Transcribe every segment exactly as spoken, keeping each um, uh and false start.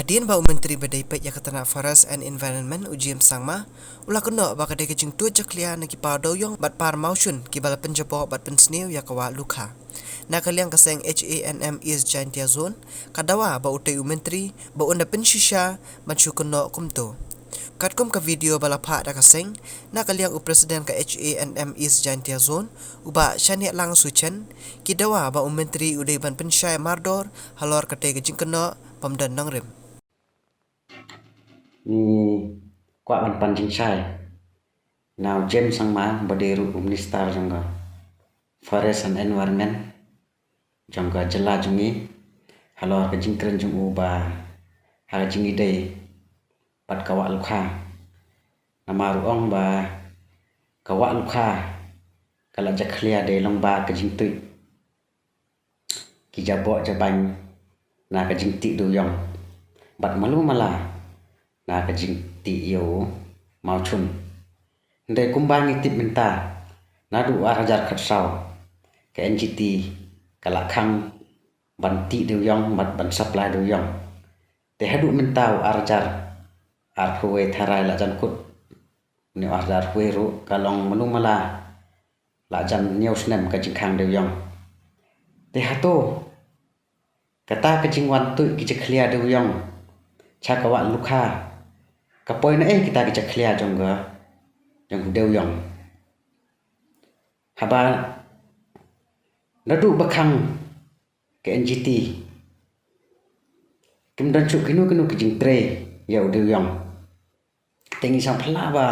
Hadien ba u Myntri ba dei peit ïa ka tnat Forest and Environment u James Sangma u la kynnoh ba ka dei ka jingtuid jakhlia na ki paw dewïong bad par mawshun kiba la pynjaboh bad pynsniew ïa ka wah Lukha. Na ka liang ka seng H A N M East Jaintia Zone ka dawa ba utei u Myntri ba un da pynshisha ban shu kynnoh kumto. Katkum ka video ba la phah da ka seng, na ka liang u President ka H A N M East Jaintia Zone u Bah Shanialang Suchen, ki dawa ba u Myntri u dei ban pynshai mardor halor katei ka jingkynnoh bym don nongrim. Ngi kwah ban pan jingshai na u James Sangma ba dei ruh u Minister jong ka Forest and Environment jong ka jylla jong ngi halor ka jingkren jong u ba ha ka jingïadei bad ka wah Lukha. Namar u ong ba ka wah Lukha ka la jakhlia dei lyngba ka jingtuid ki jaboh jabain na ka jingtih dewïong bad malu mala na ka jingtih ïa u mawshun. Hynrei kumba ngi tip mynta, naduh ar hajar khatsaw ka N G T ka la khang ban tih dewïong bad ban supply dewïong. Te haduh mynta u ar hajar arphew wei tharai la jan kut, ne u ar hajar arphew wei ruh ka long malu mala, la jan hynñiew snem ka jingkhang dewïong. Te hato kata ka jingwan tuid ki jakhlia dewïong sha ka wah Lukha ka poi na ei kita ki jakhlia jong ka, jong ka dewïong? Haba naduh ba khang ka N G T kim don shuh kino kino ki jingtrei ïa u dewïong. Te ngi sngewphylla ba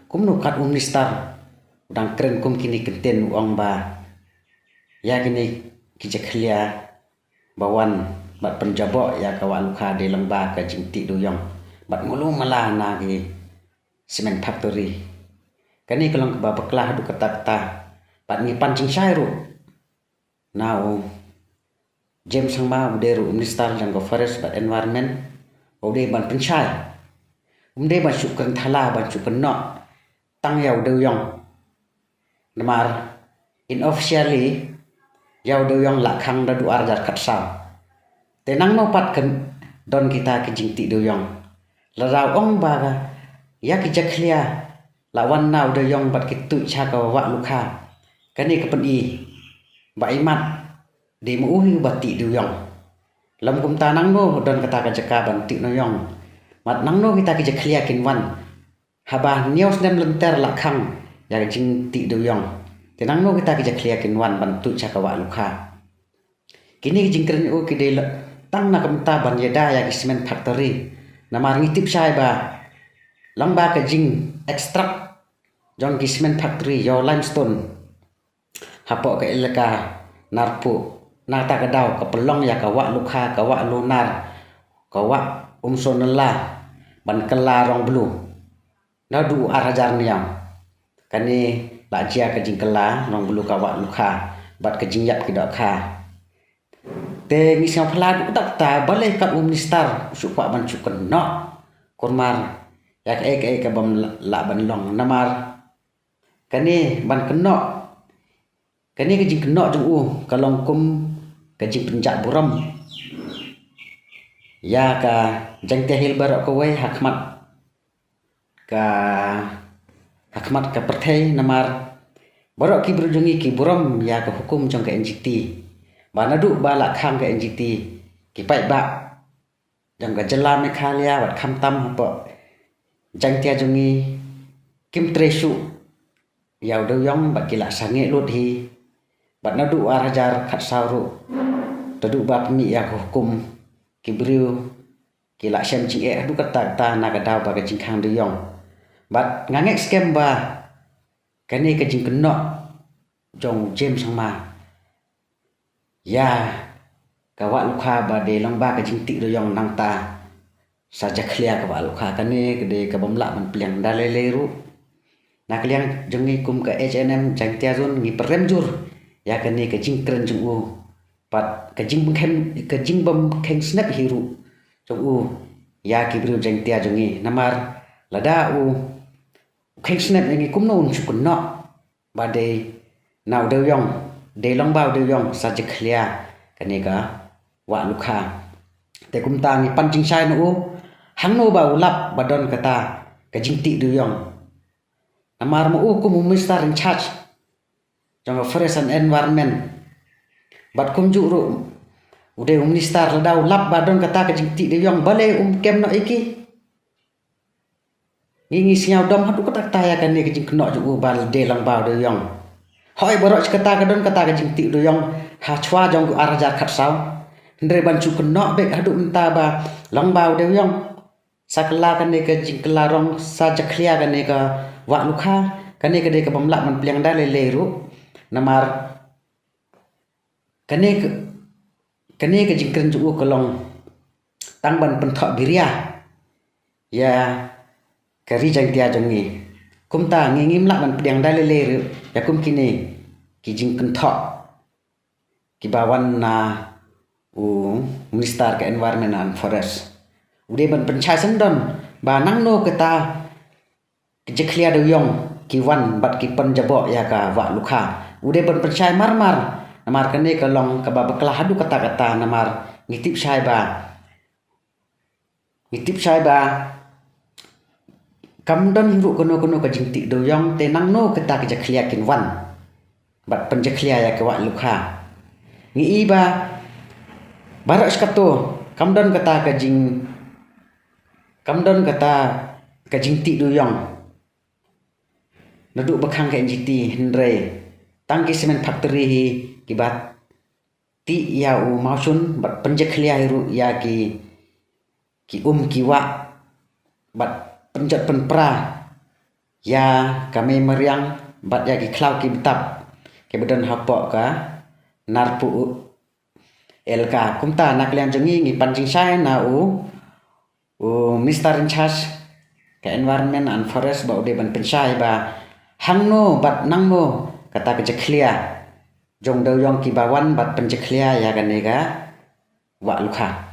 kumno kat u Minister u dang kren kum kine ki ktien, u ong ba ïa kine ki jakhlia ba wan bad pynjaboh ïa ka wah Lukha dei lyngba ka jingtih dewïong bad malu mala na ki cement factory. Kane ka long kaba bakla haduh katta katta bad ngi pan jingshai ruh na u James Sangma u dei ruh u Minister jong ka Forest bad Environment, u dei ban pynshai, um dei ban shu kren thala, ban shu kynnoh tang ïa u dewïong. Namar unofficially ïa u dewïong la khang naduh ar hajar khatsaw. Te nangno pat kan don kita ki jingtih dewïong? Lada u ong ba ïa ki jakhlia la wan na u dewïong bad ki tuid sha ka wah Lukha, kane ka pyni ba imat dei ma u hi uba tih dewïong. Lym kumta nangno don kata ka jaka ban tih dewïong? Bad nangno kita ki jakhlia kin wan? Haba hynñiew snem lynter la khang ïa ka jingtih dewïong, te nangno kita ki jakhlia kin wan ban tuid sha ka wah Lukha? Kine ki jingkren u ki dei la tang na ka bynta ban ïada ïa ki cement factory. Namar ngi tip shai ba lyngba ka jing extract jong ki cement factory ïa u limestone hapoh ka elaka Narpuh, na kata ka daw ka pynlong ïa ka wah Lukha, ka wah Lunar, ka wah Umsohnylla ban kylla Rong Blue naduh ar hajar hynñiew. Kane la jia ka jingkylla Rong Blue, ka wah Lukha bad ka jingïap ki dohkha. Te ngi sngewphylla haduh katta katta, balei kat u Minister u shu kwah ban shu kynnoh kulmar ïa kaei kaei ka bym lah ban long? Namar kane ban kynnoh, kane ka jingkynnoh jong u ka long kum ka jingpynjah burom ïa ka Jaintia Hills baroh kawei ha khmat ka, ha khmat ka pyrthei. Namar baroh ki briew jong ngi ki burom ïa ka hukum jong ka N G T, ba naduh ba la khang ka N G T, ki paidbah jong ka jylla Meghalaya bad khamtam hapoh Jaintia jong ngi kim trei shuh ïa u dewïong bad ki la sangeh lut hi. Bad naduh ar hajar khatsaw ruh, naduh ba pynmih ïa ka hukum, ki briew ki la shem jingeh haduh katta katta na ka daw ba ka jingkhang dewïong. Bad nga ngeit skhem ba kane ka jingkynnoh jong James Sangma ïa ka wah Lukha ba dei lyngba ka jingtih dewïong, nangta sa jakhlia ka wah Lukha, kane ka dei ka bym lah ban pdiang da lei lei ruh. Na ka liang jong ngi kum ka H A N M Jaintia Zone ngi pyrem jur ïa kane ka jingkren jong u bad ka jingbym kheng, ka jingbym kheng snep hi ruh jong u ïa ki briew Jaintia jong ngi. Namar lada u kheng snep ïa ngi, kumno un shu kynnoh ba dei na u dewïong, dei lyngba u dewïong sa jakhlia kane ka wah Lukha? Te kumta ngi pan jingshai na u, hangno ba u lap ba don kata ka jingtih dewïong. Namar ma u kum u minister in charge jong ka forest and environment, bad kumjuh ruh u dei u minister, lada u lap ba don kata ka jingtih dewïong, balei um kem noh ïa ki? Ngi ngi sngew dom haduh katta katta ïa kane ka jingkynnoh jong u ba dei long ba u dewïong. Hooid, baroh shi katta ka don kata ka jingtih dewïong ha shuwa jong u ar hajar khatsaw. Hynrei ban shu kynnoh beit haduh mynta ba long ba u dewïong. Sa kylla kane ka jingkylla rong, sa jakhlia kane ka Wah Lukha, kane ka dei ka bym lah ban pdiang da lei lei ruh. Namar kane ka, kane ka jingkren jong u ka long tang ban pynthoh biria ïa ka Ri Jaiñtia jong ngi. Kumta ngi ngim lah ban pdiang da lei lei ruh ïa kum kine ki jingkynthoh kiba wan na u minister ka environment and forest. U dei ban pynshai shen don ba nangno kata ka jakhlia dewïong ki wan bad ki pynjaboh ïa ka Wah Lukha. U dei ban pynshai mar mar, namar kane ka long kaba bakla haduh katta katta, namar ngi tip shai ba, ngi tip shai ba kam don hi ruh kano kano ka jingtih dewïong, te nangno kata ka jakhlia kin wan bad pynjakhlia ïa ka Wah Lukha. Ngi i ba baroh shi katta kam don kata ka jing, kam don kata ka jingtih dewïong naduh ba khang ka N G T, hynrei tang ki cement factory hi kiba tih ïa u mawshun bad pynjakhlia hi ruh ïa ki, ki um ki wah, bad pynjot pynpra ïa ka mei mariang bad ïa ki khlaw ki btap kiba don hapoh ka Narpuh Elaka. Kumta na ka liang jong ngi ngi pan jingshai na u, u minister in charge ka environment and forest ba u dei ban pynshai ba hangno bad nangno kata ka jakhlia jong dewïong kiba wan bad pynjakhlia ïa kane ka Wah Lukha.